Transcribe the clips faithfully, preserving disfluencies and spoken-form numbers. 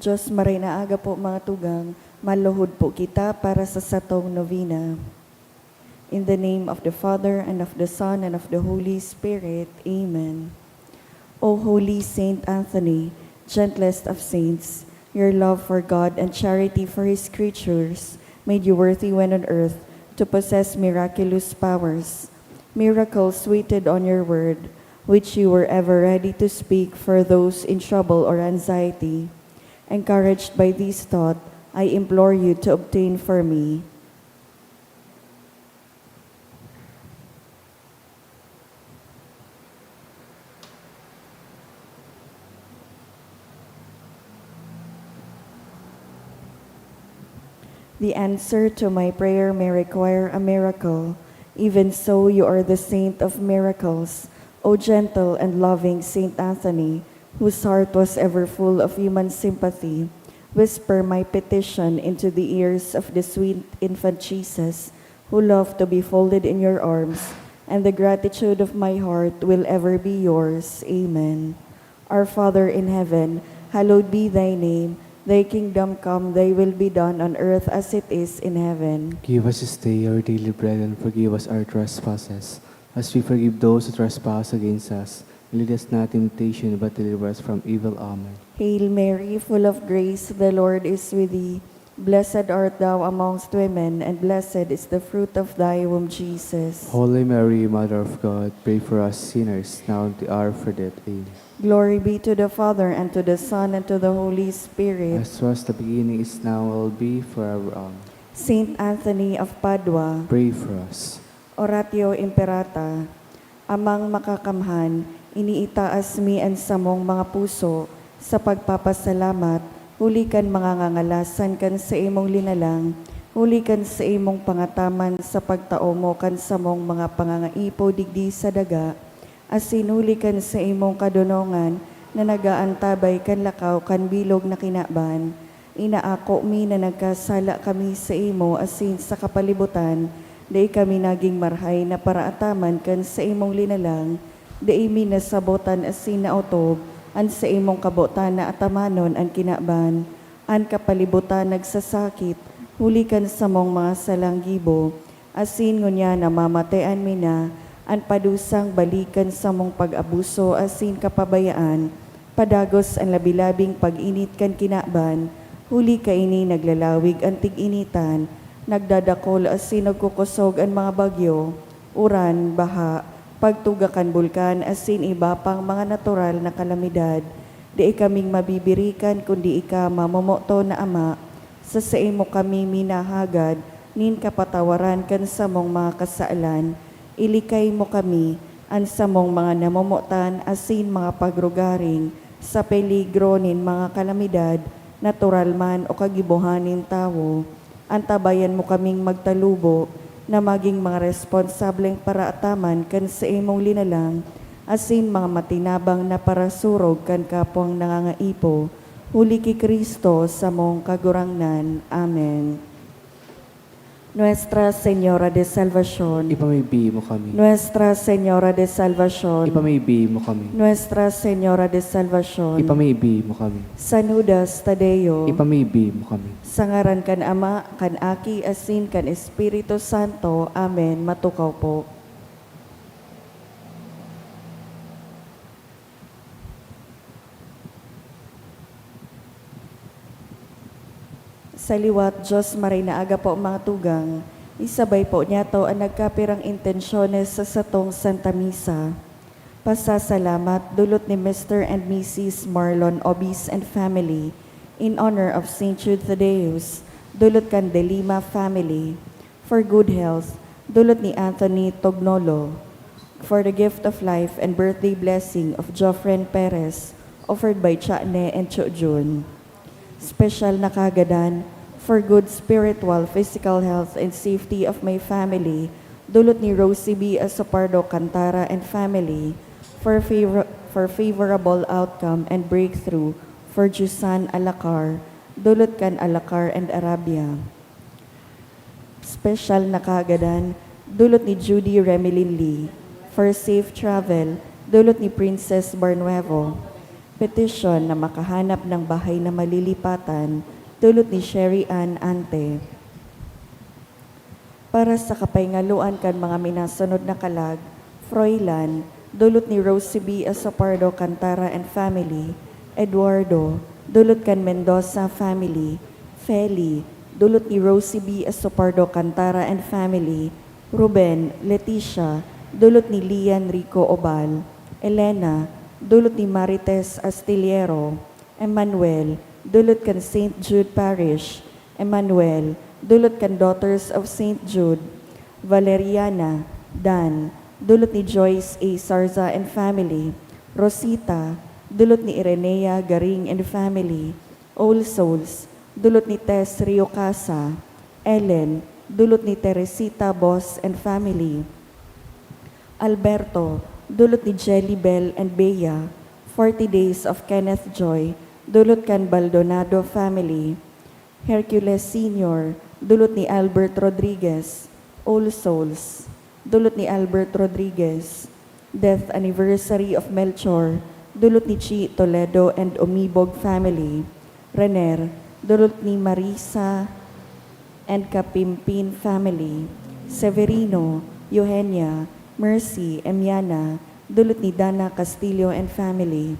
Diyos, maray na aga po, mga tugang, maluhod po kita para sa satong novena. In the name of the Father, and of the Son, and of the Holy Spirit. Amen. O Holy Saint Anthony, gentlest of saints, your love for God and charity for His creatures made you worthy when on earth to possess miraculous powers. Miracles waited on your word, which you were ever ready to speak for those in trouble or anxiety. Encouraged by this thought, I implore you to obtain for me the answer to my prayer may require a miracle. Even so, you are the saint of miracles, O gentle and loving Saint Anthony, whose heart was ever full of human sympathy. Whisper my petition into the ears of the sweet infant Jesus, who loved to be folded in your arms, and the gratitude of my heart will ever be yours. Amen. Our Father in heaven, hallowed be thy name. Thy kingdom come, thy will be done on earth as it is in heaven. Give us this day our daily bread, and forgive us our trespasses, as we forgive those who trespass against us. And lead us not into temptation, but deliver us from evil. Amen. Hail Mary, full of grace, the Lord is with thee. Blessed art thou amongst women, and blessed is the fruit of thy womb, Jesus. Holy Mary, Mother of God, pray for us sinners, now and at the hour of our death. Amen. Glory be to the Father, and to the Son, and to the Holy Spirit. As was the beginning, is now, and will be forever. Amen. Saint Anthony of Padua. Pray for us. Oratio Imperata. Amang Makakamhan, iniitaas mi an samong mga puso sa pagpapasalamat huli kan mga ngangalasan kan saimong linalang, huli kan saimong pangataman sa pagtao mo kan samong mga pangangaipo digdi sa daga, asin huli kan saimong kadonongan na nag-aantabay kan lakaw kan bilog na kinaban. Inaako mi na nagkasala kami saimo asin sa kapalibutan, dai kami nagin marahay na paraataman kan saimong linalang, dai mi nasabotan asin naotob an saimong kabotan na atamanon an kinaban. An kapalibutan nagsasakit huli kan samong mga salang gibo, asin ngunyan namamatean mi na an padusang balik kan samong pag-abuso asin kapabayaan, padagos an labi-labing pag-init kan kinaban, huli kaini naglalawig an tig-initan, nagdadakol asin nagkukosog an mga bagyo, uran, baha, pagtuga kan bulkan asin iba pang mga natural na kalamidad. Dai kaming mabibirikan kundi ika, mamomoton na Ama, sa saimo kami minahagad nin kapatawaran kan samong mga kasalan. Ilikay mo kami, an samong mga namomotan asin mga pagrugaring, sa peligro nin mga kalamidad, natural man o kagibohan nin tawo. Antabayan mo kaming magtalubo na magin mga responsableng paraataman kan saimong linalang asin mga matinabang na parasurog kan kapwang nangangaipo. Huli ki Cristo, samong Kagurangnan. Amen. Nuestra Señora de Salvacion. Ipamibi mo kami. Nuestra Señora de Salvacion. Ipamibi mo kami. Nuestra Señora de Salvacion. Ipamibi mo kami. San Judas Tadeo. Ipamibi mo kami. Sa ngaran kan Ama, kan Aki, asin kan Espiritu Santo. Amen. Matukaw po. Sa liwat, Diyos, maray na aga po, mga tugang. Isabay po niyato an nagkapirang intensyones sa satong Santa Misa. Pasasalamat, dulot ni Mister and Missus Marlon Obis and family, in honor of Saint Jude Thaddeus, dulot kan De Lima family. For good health, dulot ni Anthony Tognolo. For the gift of life and birthday blessing of Jofren Perez, offered by Chane and Cho Jun. Special na kagadan, for good spiritual, physical health and safety of my family, dulot ni Rosie B Asopardo Cantara and family, for favor-, for favorable outcome and breakthrough for Jusan Alacar, dulot kan Alacar and Arabia. Special na kagadan, dulot ni Judy Remilin Lee. For safe travel, dulot ni Princess Barnuevo. Petition na makahanap ng bahay na malilipatan, dulot ni Sherry Ann Ante. Para sa kapahingaluan kan mga minasunod na kalag, Froilan, dulot ni Rosie B. Asopardo Cantara and family, Eduardo, dulot kan Mendoza family, Feli, dulot ni Rosie B. Asopardo Cantara and family, Ruben, Leticia, dulot ni Lian Rico Obal, Elena, dulot ni Marites Astillero, Emmanuel, dulot kan Saint Jude Parish, Emmanuel, dulot kan Daughters of Saint Jude, Valeriana, Dan, dulot ni Joyce A. Sarza and family, Rosita, dulot ni Irenea Garing and family, All Souls, dulot ni Tess Rio Casa, Ellen, dulot ni Teresita Bos and family, Alberto, dulot ni Jelly Bell and Bea, Forty Days of Kenneth Joy, dulot kan Baldonado family, Hercules Senior, dulot ni Albert Rodriguez, All Souls, dulot ni Albert Rodriguez, Death Anniversary of Melchor, dulot ni Chi Toledo and Umibog family, Rener, dulot ni Marisa and Kapimpin family, Severino, Eugenia, Mercy, Emiana, dulot ni Dana Castillo and family.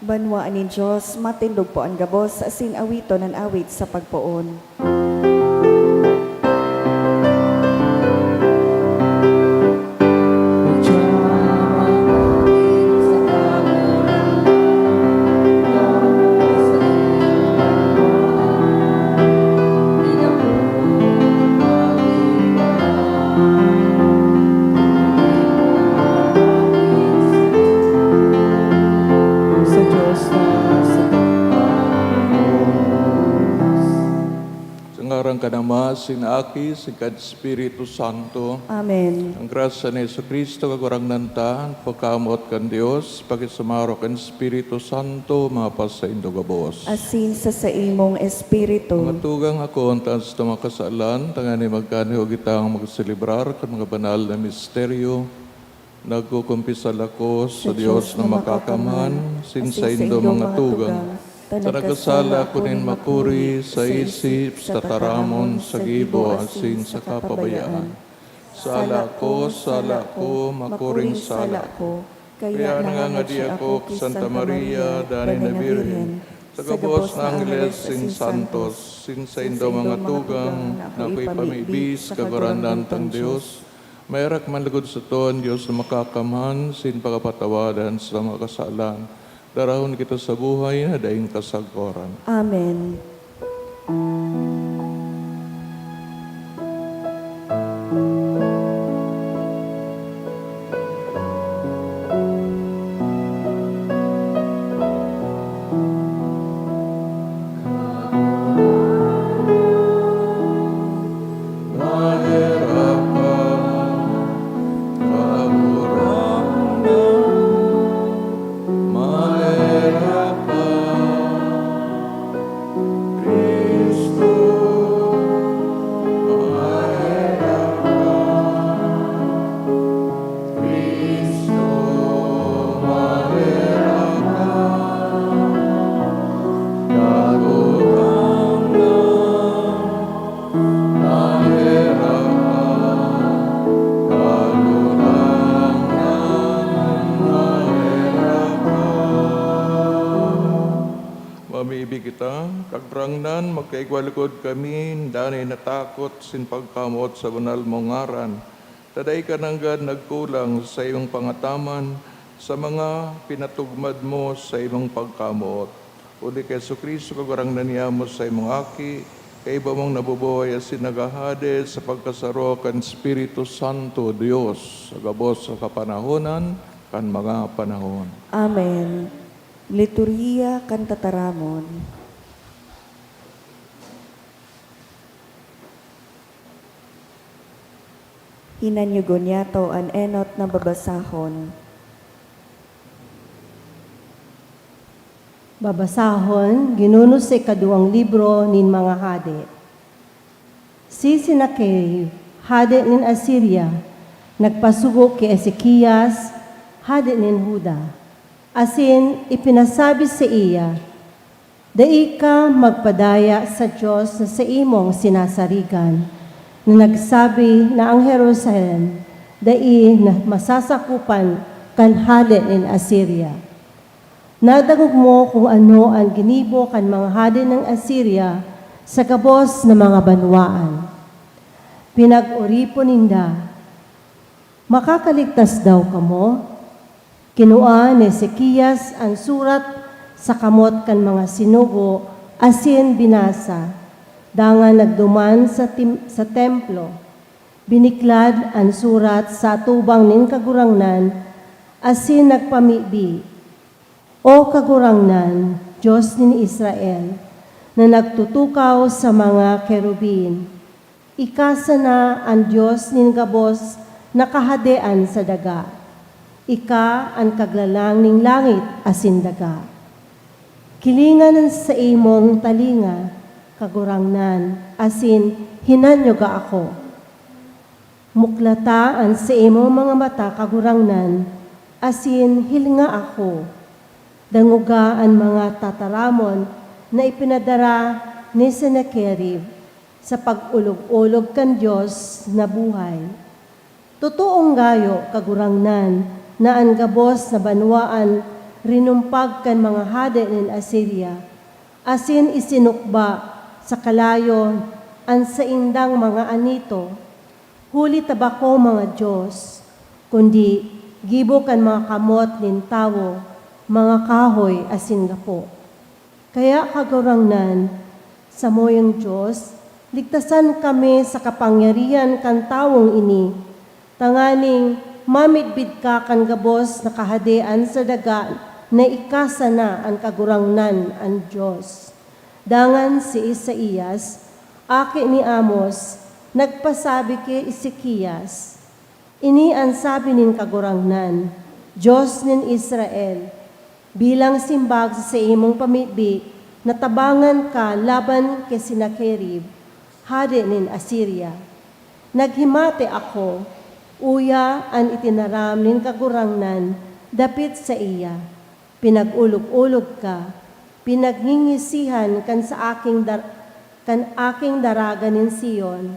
Banwaan nin Dios, matindog po an gabos, asin awiton an awit sa pagpoon. Sa Dios na sa pagpapos. Sa ngaran kan Ama, sin Aki, sin kan Espiritu Santo. Amen. Ang grasya ni Jesu-Cristo, Kagurangnan ta, an pagkamoot kan Dios, pakisumaro kan Espiritu Santo, mapasaindo gabos. Asin sa saimong espiritu. Mga tugang, ako an taas na mga kasalan, tanganing magkanihog kitang magselebrar kan mga banal na misteryo. Nagkukumpisal ako sa Dios na makakamhan, sin saindo mga tugang, ta nagkasala ako nin makuri sa isip, sa tataramon, sa gibo, asin sa kapabayaan. Sala ko, sala ko, makuring sala ko. Kaya nangangadi ako ki Santa Maria, danay na Birhen, sa gabos na angheles sin santos, sin saindo mga tugang, na akoy pamibi sa Kagurangnan tang Dios, maherak man lugod sato an Dios na makakamhan, sin pakapatawadan sa mga kasalan. Darahon kita sa buhay na daing kasagkoran. Amen. Kaigwa logod kami, danay natakot sin pagkamoot sa banal mong ngaran, ta dai ka nanggad nagkulang sa saimong pangataman sa mga pinatugmad mo sa imong pagkamoot. Huli ki Jesu-Cristo, Kagurangnan niamo, sa imong Aki, kaiba mong nabubuhay asin naghahade sa pagkasaro kan Espiritu Santo, Dios, sa gabos na kapanahonan kan mga panahon. Amen. Liturhiya kan Tataramon. Hinan nyo ngunyan an enot na babasahon. Babasahon, ginuno sa ikaduwang libro nin mga hade. Si Sennacherib, hade nin Asiria, nagpasugo ki Ezekias, hade nin Juda, asin ipinasabi saiya, "Dai ka magpadaya sa Dios na saimong sinasarigan, na nagsabi na ang Jerusalem dai na masasakopan kan hade nin Asiria. Nadangog mo kun ano an ginibo kan mga hade nin Asiria sa gabos na mga banwaan. Pinag-oripon ninda, makakaligtas daw kamo?" Kinua ni Ezekias an surat sa kamot kan mga sinugo asin binasa, dangan nagduman sa tim-, sa templo. Biniklad an surat sa atubang nin Kagurangnan asin nagpamibi, "O Kagurangnan, Dios nin Israel, na nagtutukaw sa mga kerubin, ika sana an Dios nin gabos na kahadean sa daga. Ika an Kaglalang nin langit asin daga. Kilinga an saimong talinga, Kagurangnan, asin hinanyuga ako. Muklata an saimong mga mata, Kagurangnan, asin hilinga ako. Dangoga an mga tataramon na ipinadara ni Sennacherib sa pag-olog-olog kan Dios na buhay. Totoong gayo, Kagurangnan, na an gabos na banwaan rinumpag kan mga hade nin Asiria, asin isinukba sa kalayo an saindang mga anito, huli ta bako mga dios, kundi gibo kan mga kamot nin tawo, mga kahoy asin gapo. Kaya, Kagurangnan, samuyang Dios, ligtasan kami sa kapangyarihan kan tawong ini, tanganing mamidbid ka kan gabos na kahadean sa daga na ika sana an Kagurangnan, an Dios." Dangan si Isaias, aki ni Amoz, nagpasabi ki Ezekias, "Ini an sabi nin Kagurangnan, Dios nin Israel, bilang simbag sa saimong pamibi, natabangan ka laban ki Sennacherib, hade nin Asiria. Naghimati ako, uya an itinaram nin Kagurangnan dapit saiya. Pinag-olog-olog ka, pinagngingisihan kan sa aking dar-, kan aking daraga nin Sion.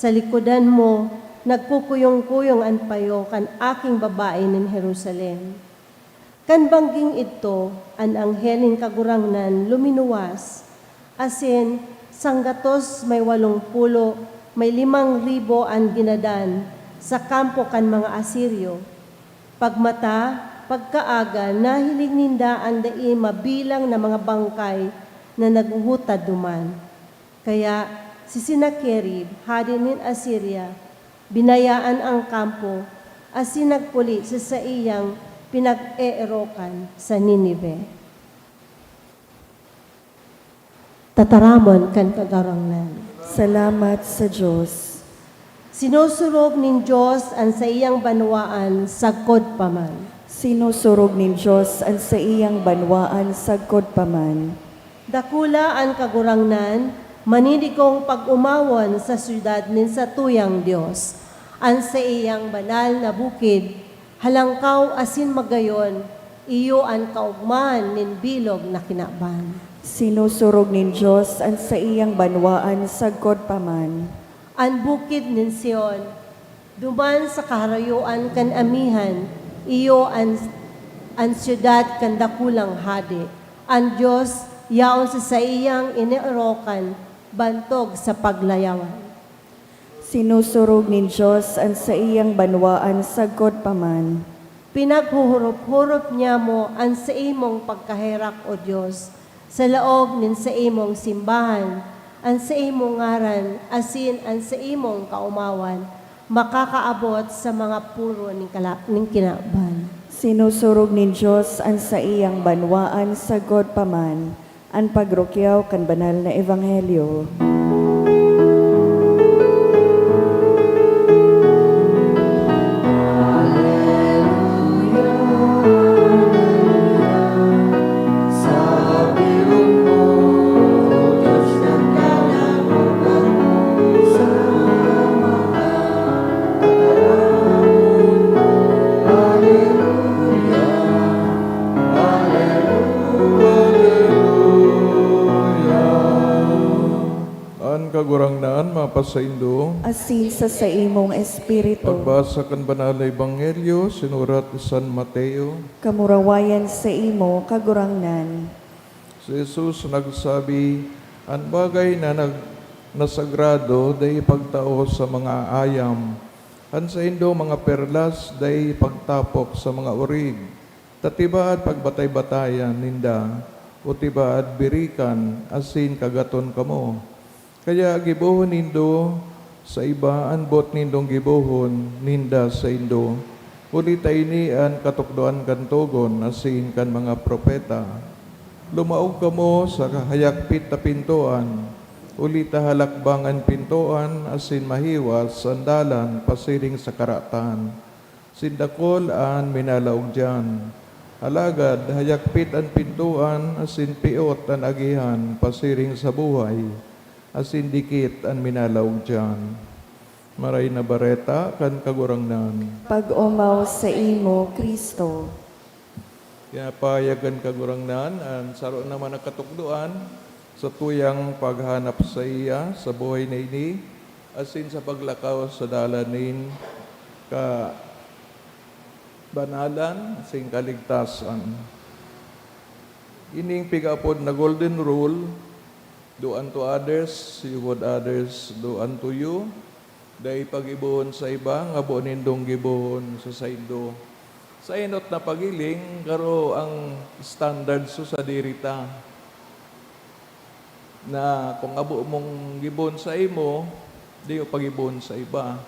Sa likodan mo, nagkukuyong-kuyong an payo kan aking babae nin Jerusalem." Kan bangging idto, an anghel nin Kagurangnan luminuwas, asin sanggatos may walong pulo may limang ribo an ginadan sa kampo kan mga Asirio. Pagmata, pagkaaga, nahiling ninda an dai mabilang na mga bangkay na naghuhutad duman. Kaya si Sennacherib, hade nin Asiria, binayaan an kampo asin nagpuli sa saiyang pinag-eerokan sa Ninive. Tataramon kan Kagurangnan. Salamat sa Dios. Sinusurog nin Dios an saiyang banwaan sagkod pa man. Sinusurog nin Dios an saiyang banwaan sagkod pa man. Dakula an Kagurangnan, manidigong pag-omawon sa syudad nin satuyang Dios. An saiyang banal na bukid, halangkaw asin magayon, iyo an kaogmahan nin bilog na kinaban. Sinusurog nin Dios an saiyang banwaan sagkod pa man. An bukid nin Sion, duman sa kaharayoan kan amihan, iyo an, an syudad kan dakulang hade. An Dios yaon sa saiyang ineerokan, bantog sa paglayawan. Sinusurog nin Dios an saiyang banwaan sagkod pa man. Pinaghuhurop-hurop niya mo an saimong pagkaherak, O Dios, sa laog nin saimong simbahan, an saimong ngaran asin an saimong kaomawan makakaabot sa mga poro nin kala-, nin kinaban. Sinusurog nin Dios an saiyang banwaan sagkod pa man. An pagrukyaw kan banal na ebanghelyo. An Kagurangnan mapasaindo. Asin sa saimong espiritu. Pagbasa kan Banal na Ebanghelyo sinurat ni San Mateo. Kamurawayan saimo, Kagurangnan. Si Jesus nagsabi, "An bagay na nag-, na sagrado dai ipagtao sa mga ayam. An saindong mga perlas dai ipagtapok sa mga orig." Ta tibaad pagbatay-batayan ninda, o tibaad birikan asin kagaton kamo. Kaya gibohon nindo sa iba an boot nindong gibohon ninda saindo, huli ta ini an katukdoan kan togon asin kan mga propeta. Lumaog kamo sa hayakpit na pintoan, huli ta halakbang an pintoan asin mahiwas an dalan pasiring sa karatan. Asin dakul an minalaog diyan. Alagad hayakpit an pintoan asin piot an agihan pasiring sa buhay, asin dikit an minalaog diyan. Maray na Bareta kan Kagurangnan. Pag-omaw saimo, Cristo. Pinapahayag kan Kagurangnan an saro naman na katukdoan sa tuyang paghanap saiya sa buhay na ini, asin sa paglakaw sa dalan nin kabanalan asin kaligtasan. Ining pigaapod na golden rule, "Do unto others, you would others do unto you." Dai pag-ibohon sa iba nga boot nindong gibohon sa saindo. Sa enot na paghiling, garo an standard so sadiri ta, na kung abo mong gibohon sa imo, di mo pag-ibohon sa iba.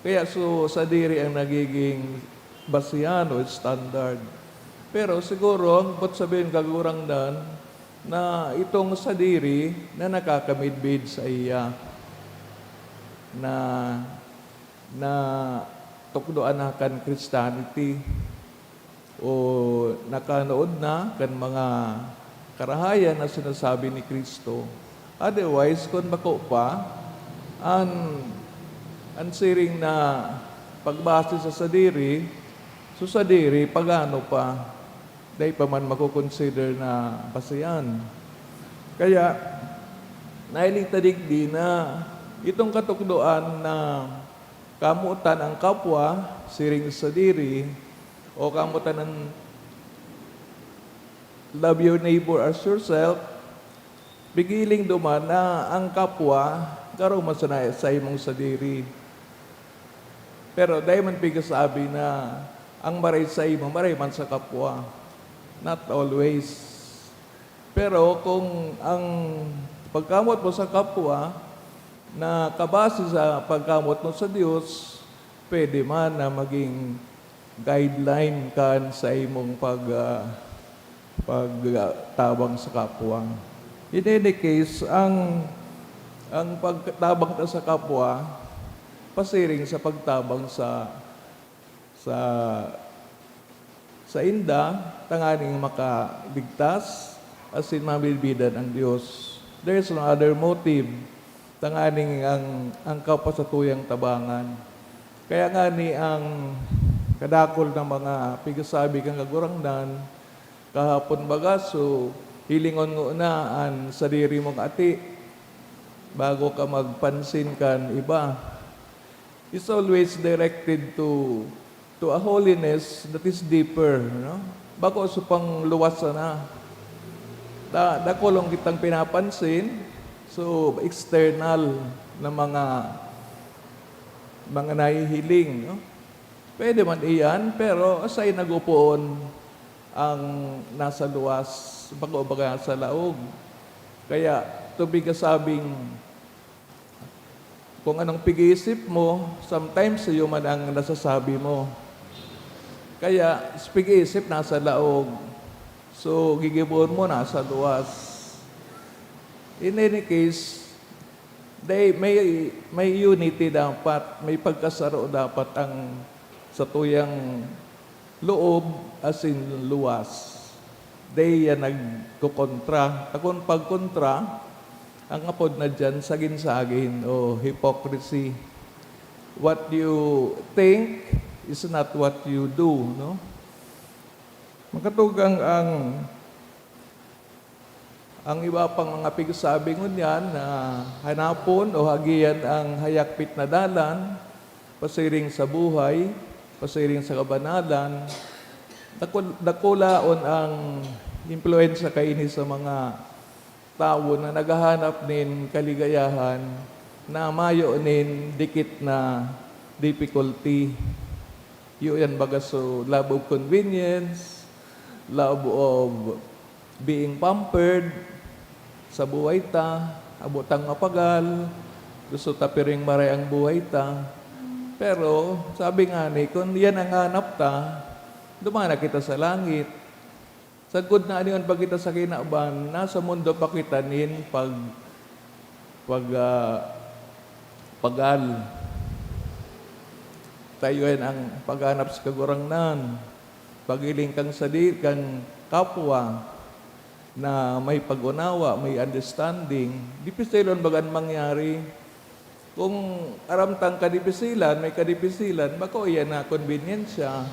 Kaya so sadiri ang nagiging basehan o standard. Pero siguro, ang boot sabihon, Kagurangnan, na itong sadiri na nakakamidbid saiya, na, na tukdoan na kan Christianity, o nakanood na kan mga karahayan na sinasabi ni Cristo. Otherwise, kun bako pa, an, an siring na pagbase sa sadiri, so sadiri, pagano pa? Dai pa man mako-consider na basehan. Kaya, nahiling ta digdi na itong katukdoan na kamotan ang kapwa siring sa sadiri, o kamotan an "Love your neighbor as yourself," pigiling duman na ang kapwa garo man sana saimong sadiri. Pero dai man pigsasabi na ang maray saimo, maray man sa kapwa. Not always. Pero kung ang pagkamot mo sa kapwa nakabase sa pagkamot mo sa Dios, pwede man na maging guideline kan saimong pag, ah, pag, ah, tabang sa kapwa. In any case, ang, ang pagtabang ta sa kapwa, pasiring sa pagtabang sa, sa, sainda, tanganing makaligtas, asin mabidbidan ang Dios. There is no other motive. Tanganing ang, ang kapwa satuyang tabangan. Kaya ngani ang kadakul na mga pigsasabi kan Kagurangnan, kahapon baga, so, hilingon ngona an sadiri mong ati bago ka magpansin kan iba. It's always directed to to a holiness that is deeper, no? Bako sa pangluwas sana. Da-, dakul ang kitang pinapansin, So, external na mga, mga nahihiling, no? Pwede man iyan, pero asay nag-upoon ang nasa luwas, bako baga sa laog. Kaya, tubig kasabing, kung anong pig-iisip mo, sometimes sa'yo man ang nasasabi mo. Kaya, sa pig-iisip, nasa laog. So, gigibohon mo, nasa luwas. In any case, they, may, may unity dapat, may pagkasaro dapat ang satuyang loob asin luwas. Dai yan nagkokontra. Takon pagkontra, ang apod na diyan, sagin-sagin o hypocrisy. What you think is not what you do, no? Makatugang ang, ang iba pang mga pigsabi ngunyan na hanapon o hagian ang hayakpit na dalan, pasiring sa buhay, pasiring sa kabanalan, dakul-, dakulaon ang impluwensya kaini sa mga tawo na naghahanap nin kaligayahan na mayo nin dikit na difficulty. Iyo yan baga so love of convenience, love of being pampered sa buhay ta, abot tang mapagal, gusto ta piring maray ang buhay ta. Pero sabi nga ni, kung yan ang hanap ta, duman na kita sa langit. Sagkod na aliwan pa kita sa kinaban, nasa mundo pa kita nin pag-, pag-, ah, pagal. Tayo yan ang paghanap sa Kagurangnan. Paghiling kang sadi-, kang kapwa na may pag-unawa, may understanding. Dipisilon baga an mangyari. Kung aram tang kadipisilan, may kadipisilan, bako iyan na konbinyensya,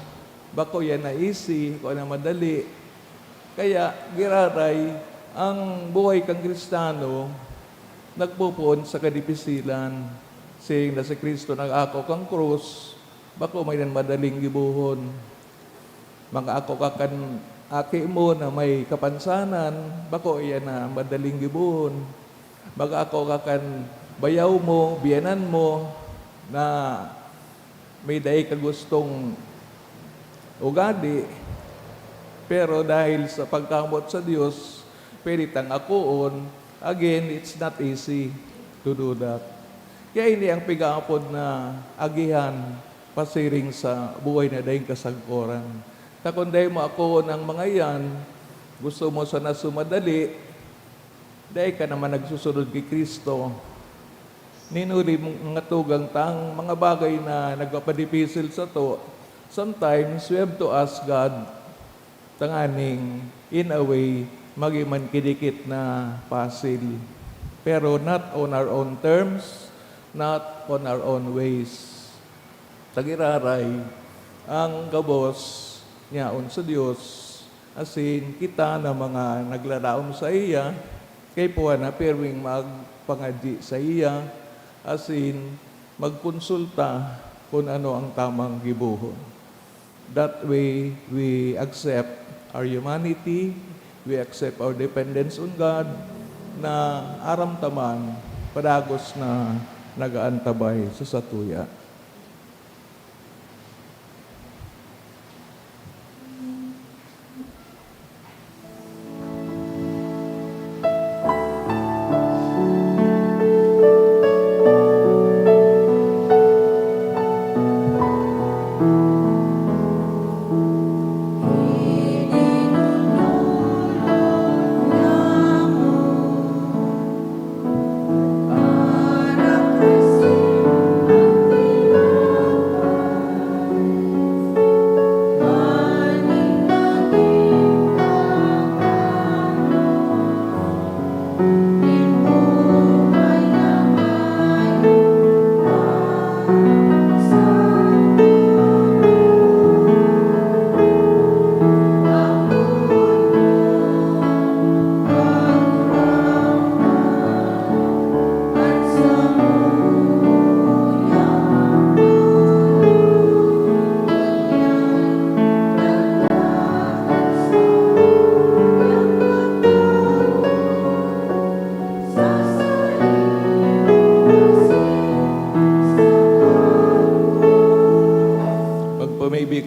bako iyan na easy, bako na madali. Kaya, giraray, ang buhay kang Kristiyano nagpopoon sa kadipisilan. Siring na si Cristo nag-ako kan krus, bako man iyan madaling gibohon. Mag-ako ka kan aki mo na may kapansanan, bako iyan na madaling gibohon. Mag-ako ka kan bayaw mo, biyanan mo, na may dai ka gustong ugali, pero dahil sa pagkamoot sa Dios, pwede tang akoon. Again, it's not easy to do that. Kaya ini ang pigaapod na agihan pasiring sa buhay na daing kasagkoran. Ta kun dai mo akoon ang mga iyan, gusto mo sana sumadali, dai ka naman nagsusunod ki Cristo. Nin huli, mga tugang, tang mga bagay na nagpapadipisil sato, sometimes we have to ask God tanganing, in a way, magin man kidikit na pasil. Pero not on our own terms, not on our own ways. Ta giraray, ang gabos nyaon sa Dios, asin kita na mga naglalaom saiya, kaipuhan na pirming magpangadyi saiya, asin magkonsulta kun ano ang tamang gibohon. That way, we accept our humanity, we accept our dependence on God, na aram ta man, padagos na nag-aantabay sa satuya.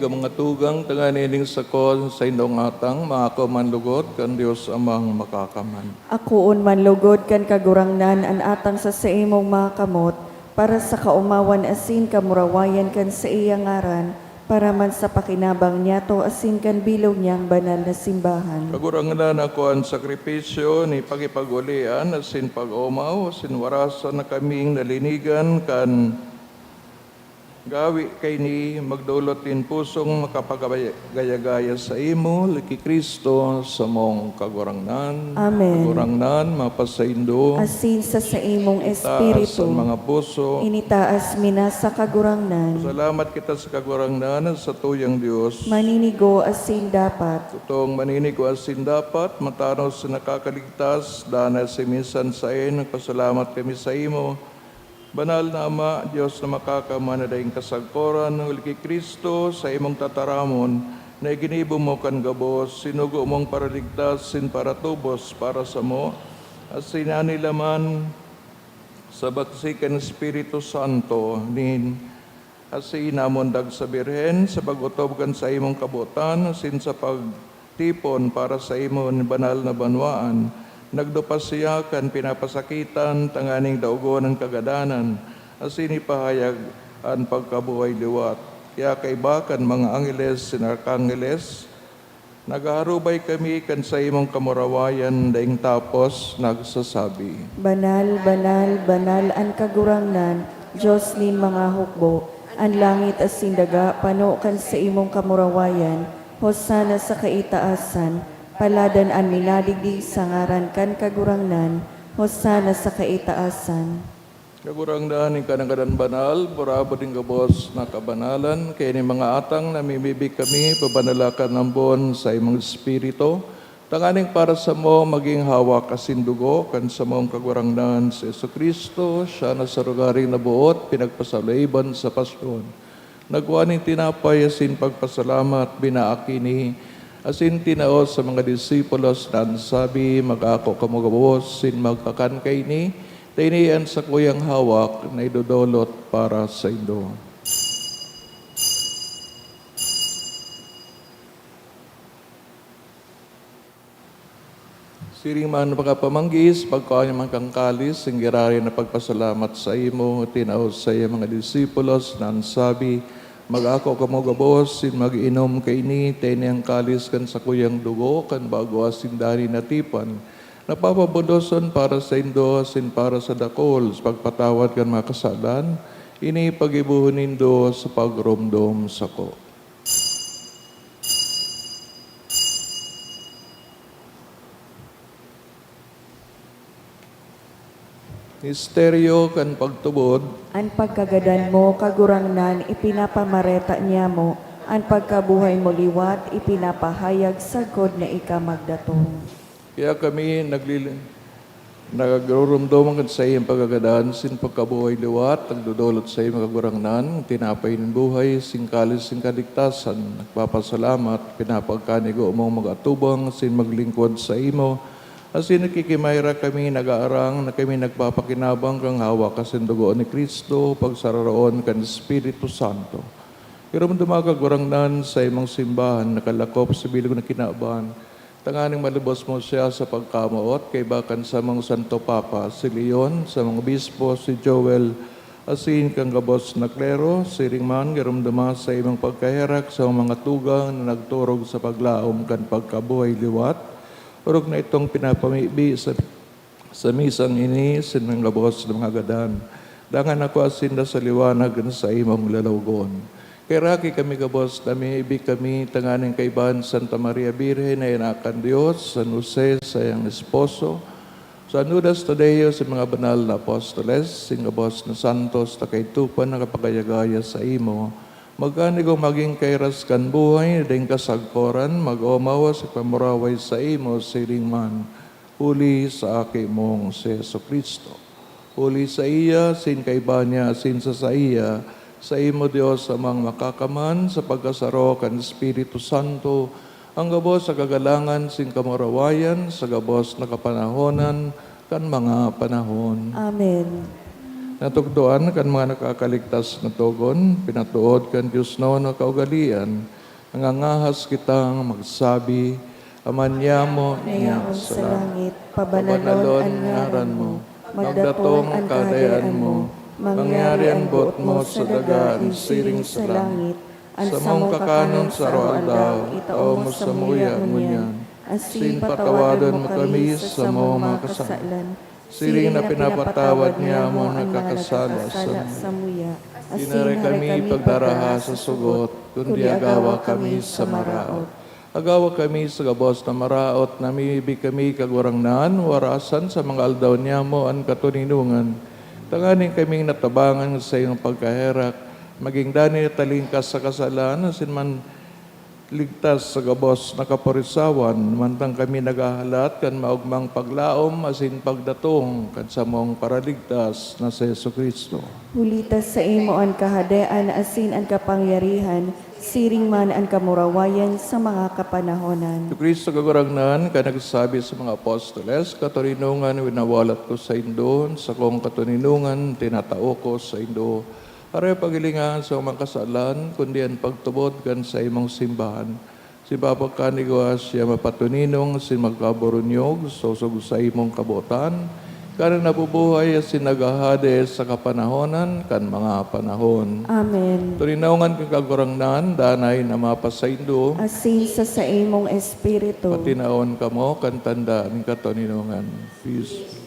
Mga tugang, tanganing sako sa indong atang, maako man lugod kan Dios Amang Makakaman. Akoon man lugod kan Kagurangnan an atang sa saimong mga kamot, para sa kaomawan asin kamurawayan kan saiyang ngaran, para man sa pakinabang niyato asin kan bilog niyang banal na simbahan. Kagurangnan, ako an sakripisyo ni pakipag-olian asin pag-omaw, asin warasan na kaming nalinigan kan gawi kaini, magdolot nin pusong makapagayagaya saimo, liki Cristo, samong Kagurangnan. Amen. Kagurangnan, mapasaindo. Asin sa saimong Itaas espiritu. An mga puso. Initaas mi na sa Kagurangnan. Salamat kita sa Kagurangnan, sa tuyang Dios. Maninigo asin dapat. Totoong maninigo asin dapat, matanos na nakakaligtas, danay si minsan saen, nagpasalamat kami saimo. Banal na Ama, Dios na makakaman na daing kasagkoran, huli ki Cristo, sa imong tataramon, na iginibo mo kan gabos, sinugo mong paraligtas sin paratubos para samo, asin nanilaman sa baksi kan Espiritu Santo, nin asin namundag sa Birhen, sa pag-otob kan saimong kabotan, asin sa pag- tipon para saimo nin banal na banwaan. Nagdupas siya kan pinapasakitan tanganing daogon an kagadanan, asin ipahayag an pagkabuhay liwat. Kaya kaiba kan mga angheles sin arkangeles, naghaharubay kami kan saimong kamurawayan daing tapos nagsasabi, "Banal, banal, banal an Kagurangnan, Dios nin mga hukbo. An langit asin daga pano kan saimong kamurawayan. Hosana sa kaitaasan! Paladan an minadigdi sa ngaran kan Kagurangnan! Hosana sa kaitaasan!" Kagurangnan, ika na ngadan banal, burabod nin gabos na kabanalan, kaya nin mga atang namimibi kami, pabanala kan ambon sa imong Espiritu, tanganing para samo magin hawak asin dugo kan samong Kagurangnan si Jesu-Cristo, siya na sa rogaring naboot, pinagpasaloiban sa pasyon. Nagkua nin tinapay asin pagpasalamat, binaak ini, asin tinao sa mga disipulos na an sabi, "Mag-ako kamo gabos sin magkakan kaini, ta ini an sakuyang hawak na idodolot para saindo." Siring man, pagkapamanggis, pagkua niya man kan kalis, sing giraray na pagpasalamat saimo, tinao sa iyang mga disipulos, na an sabi, "Mag-ako kamo gabos, sin mag-inom kaini, ta ini an kalis kan sakuyang dugo, kan bago asin danay na tipan, na papabuloson para saindo asin para sa dakul, sa pagpatawad kan mga kasalan. Ini paggibohon nindo sa pagromdom sako." Misteryo kan pagtubod. An pagkagadan mo, Kagurangnan, ipinapamareta niamo, an pagkabuhay mo liwat, ipinapahayag sagkod na ika magdatong. Kaya kami naglili-, nagrurumdom kan saiyang pagkagadan sin pagkabuhay liwat, nagdodolot saimo, Kagurangnan, tinapay nin buhay, sing kalis nin kaligtasan, nagpapasalamat, pinapagkanigo mong mag-atubang sin maglingkod saimo, asin nakikimaira kami, nag-aarang na kami nagpapakinabang kan hawak asin dugo ni Cristo, pagsararoon kan Espiritu Santo. Irumduma, Kagurangnan, sa imong simbahan nakalakop sa bilog na kinaban, tanganing malubos mo siya sa pagkamoot, kaiba kan samong Santo Papa, si Leon, samong obispo, si Joel, asin kan gabos na klero. Siring man, irumduma sa imong pagkaherak sa mga tugang na nagturog sa paglaom kan pagkabuhay liwat, orog na itong pinapamibi sa sa misang ini, sin mga gabos na mga gadan, dangan ako asinda sa liwanag na saimong lalawogon. Kaheraki kami gabos na miibi kami tanganing kaiba ni Santa Maria Birhen na Ina kan Dios, San Jose, saiyang esposo, San Judas Tadeo, sin mga banal na apostoles, sin gabos na santos na kaidtopan na kapagayagaya saimo, magkanigong magin kairas kan buhay na daing kasagkoran, mag-omaw sa pamuraway saimo, siring man, huli sa Aki mong si Jesu-Cristo. Huli saiya, sin kaiba niya, asin sa saiya, saimo, Dios Amang Makakaman, sa pagkasaro kan Espiritu Santo, an gabos na kagalangan sin kamurawayan, sa gabos na kapanahonan kan mga panahon. Amen. Natukdoan kan mga nakakaligtas na togon, pinatuod kan diosnon na kaugalian, nangangahas kitang magsabi, "Ama niamo na yaon sa langit, pabanalan an ngaran mo, magdatong an Kahadean mo, mangyari an boot mo sa daga siring sa langit. An samong kakanon sa aroaldaw, itao mo samuya ngunyan, asin patawadon mo kami sa samong mga kasalan, siring na pinapatawad niamo an nakakasala samuya. Dinare kami pagdaraha sa sugot, kundi agawa kami sa maraot." Agawa kami sa gabos na maraot, namimibi kami, Kagurangnan, warasan sa mga aldaw niamo an katoninongan, tanganing kaming natabangan sa iyong pagkaherak, maging dani na talingkas sa kasalan, asin man ligtas sa gabos na kaporisawan, mantang kami naghahalat kan maogmang paglaom asin pagdatong kan samong Paraligtas na si Jesu-Cristo. Huli ta saimo an kahadean asin an kapangyarihan, siring man an kamurawayan sa mga kapanahonan. Jesu-Cristo, Kagurangnan, ka nagsabi sa mga apostoles, "Katoninongan winawalat ko saindo, an sakong katoninongan tinatao ko saindo." Aray paghilingahan sa mga kasalan, kundi an pagtubod kan saimong simbahan. Asin papagkanigwa siya mapatoninong asin magkaburunyog, sosog sa imong kabotan, ka na nabubuhay asin naghahade sa kapanahonan kan mga panahon. Amen. Toninongan kan Kagurangnan, danay na mapasaindo. Asin sa saimong espiritu. Patinaon kamo kan tanda nin katoninongan. Peace.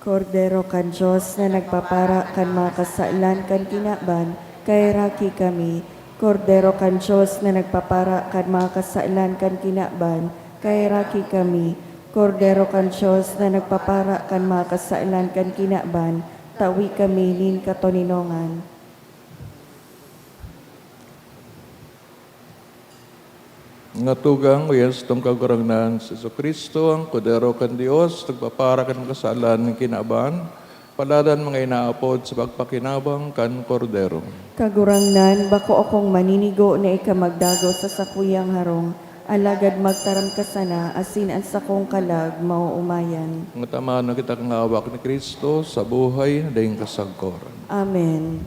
Kordero kan Dios na nagpapara kan mga kasalan kan kinaban, kaheraki kami. Kordero kan Dios na nagpapara kan mga kasalan kan kinaban, kaheraki kami. Kordero kan Dios na nagpapara kan mga kasalan kan kinaban, tawi kami nin katoninongan. Mga tugang, o yastong Kagurangnan, si Jesu-Cristo, an Kordero kan Dios, nagpapara kan kasalan nin kinaban, paladan mga inaapod sa pagpakinabang kan Kordero. Kagurangnan, bako akong maninigo na ika magdago sa sakuyang harong, alagad magtaram ka sana, asin an sakong kalag maoomayan. Mga taman na kita kan hawak ni Cristo, sa buhay na daing kasagkoran. Amen.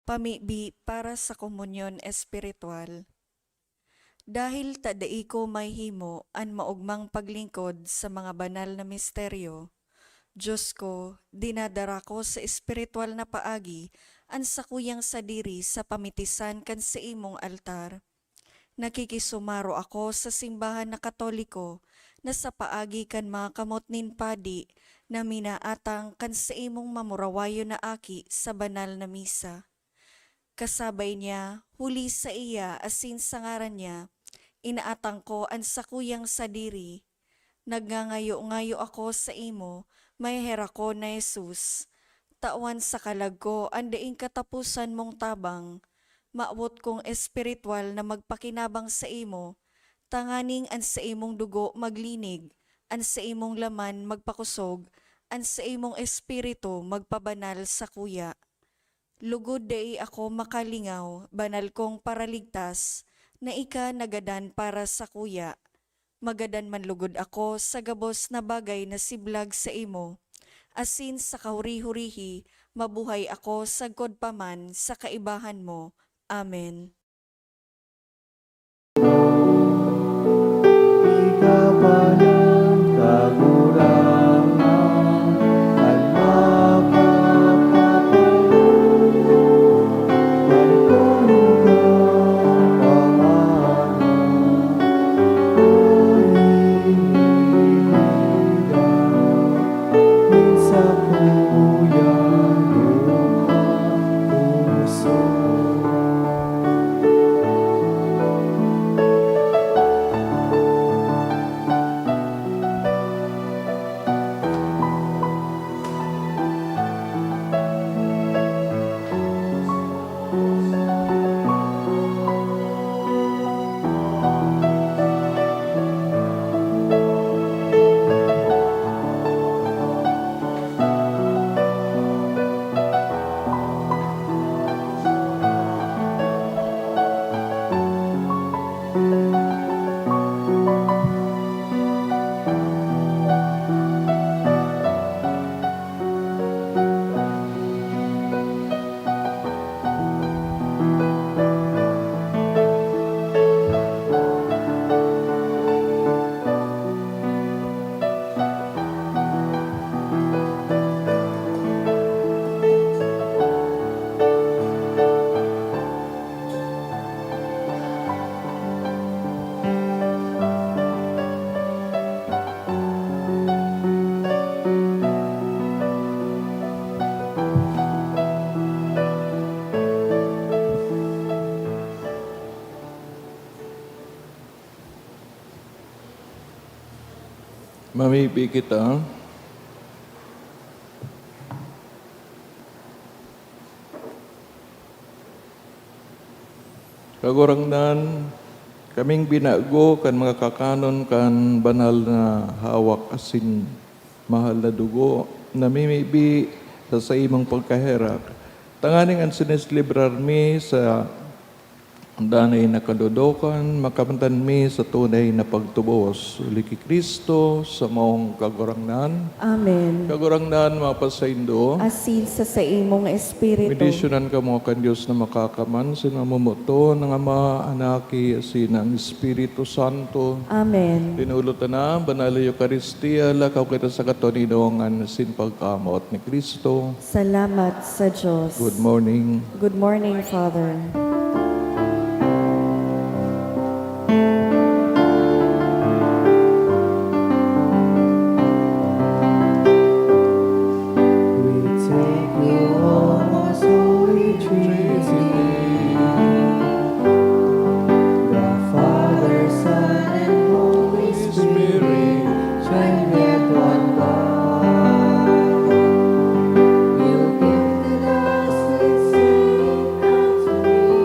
Pamibi para sa komunyon espiritual. Dahil ta dai ko mahimo an maogmang paglingkod sa mga banal na misteryo, Dios ko, dinadara ko sa espiritual na paagi an sakuyang sadiri sa pamitisan kan saimong altar. Nakikisumaro ako sa simbahan na Katoliko na sa paagi kan mga kamot nin padi na minaatang kan saimong mamurawayon na aki sa banal na misa. Kasabay niya, huli saiya asin sa ngaran niya, inaatang ko an sakuyang sadiri. Nagngangayo-ngayo ako saimo, maheherakon na Jesus. Tawan sa kalag ko an daing kataposan mong tabang. Mawot kong espirituwal na magpakinabang saimo, tanganing an saimong dugo maglinig, an saimong laman magpakosog, an saimong espiritu magpabanal sakuya. Lugod dai ako makalingaw, banal kong Paraligtas, na ika nagadan para sakuya. Magadan man lugod ako sa gabos na bagay na siblag saimo, asin sa kahuri-hurihi mabuhay ako sagkod pa man sa kaibahan mo. Amen. Ikaw pa lang, Kagurangnan, an makakapagtubod kan pangalan. Nin sakuyang puso. Mamibi kita. Kagurangnan, kaming binago kan mga kakanon kan banal na hawak asin mahal na dugo, namimibi sa saimong pagkaherak, tanganing an sineselebrar mi sa danay na kadodokan, makamtan mi sa tunay na pagtubos. Huli ki Cristo, samong Kagurangnan. Amen. Kagurangnan, mapasaindo. Asin sa saimong espiritu. Bendisyonan kamo kan Dios na makakaman, sin mamomoton, ang Ama, an Aki, asin ang Espiritu Santo. Amen. Dinulotan na, banal na Eukaristia, lakaw kita sa katoninongan sin pagkamoot ni Cristo. Salamat sa Diyos. Good morning. Good morning, Father. We take you, O most holy Trinity, the Father, Son, and Holy Spirit, triune one God. You gifted us with Saint Anthony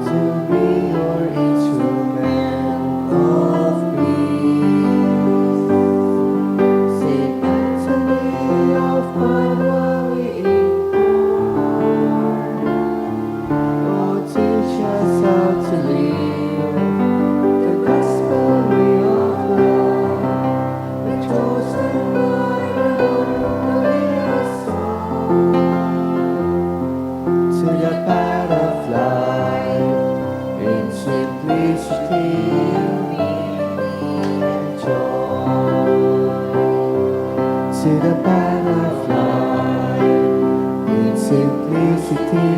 to be your instrument of peace. Saint Anthony of Padua, we implore, oh, teach us how to live the gospel way of life, the chosen by the Lord to lead us on to the path of life in simplicity and joy. To the path of life in simplicity